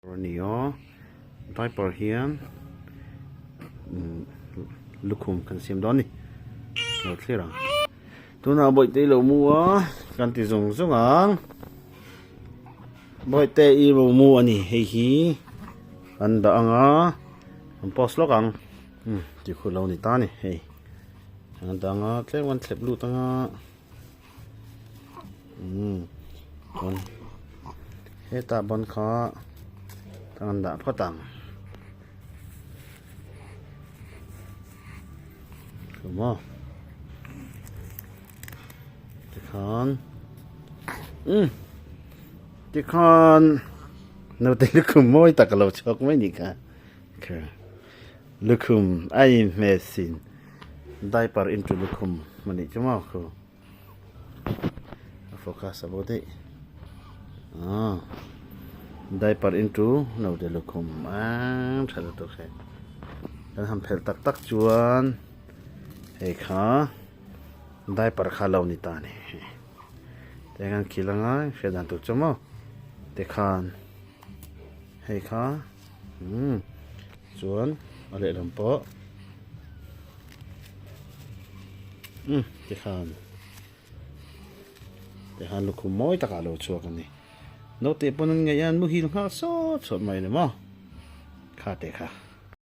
A ni a, diaper hian lukhum kan siam dawn a ni, lo thlir ang. Tunah bawihte i lo mu a, kan ti zung zung ang. Bawihte i lo mu a ni, hei hi kan dah ang a, kan post lawk ang. Umm ti khu lo ni ta a ni hei. Kan dah ang a, tlem kan thlep lut ang a. Umm chuan hetah ban kha ka han dah phawt ang chu maw tikhan umm tikhan naute lukhum mawi tak a lo chhuak mai nih kha kha lukhum a inhmeh sin diaper into lukhum a nih chu maw khu a focus a bo daih ah diaper into naute lukhum ah tha lutuk hei kan han phelh tak tak chuan hei kha diaper kha lo ni ta a ni te khan khil anga hriat dan tur chu maw tikhan hei kha umm chuan a lehlam pawh umm tikhan tikhan lukhum mawi takah a lo chhuak a ni naute pawn an ngaih a an muhil nghal sawt sawt mai a ni maw kha te kha.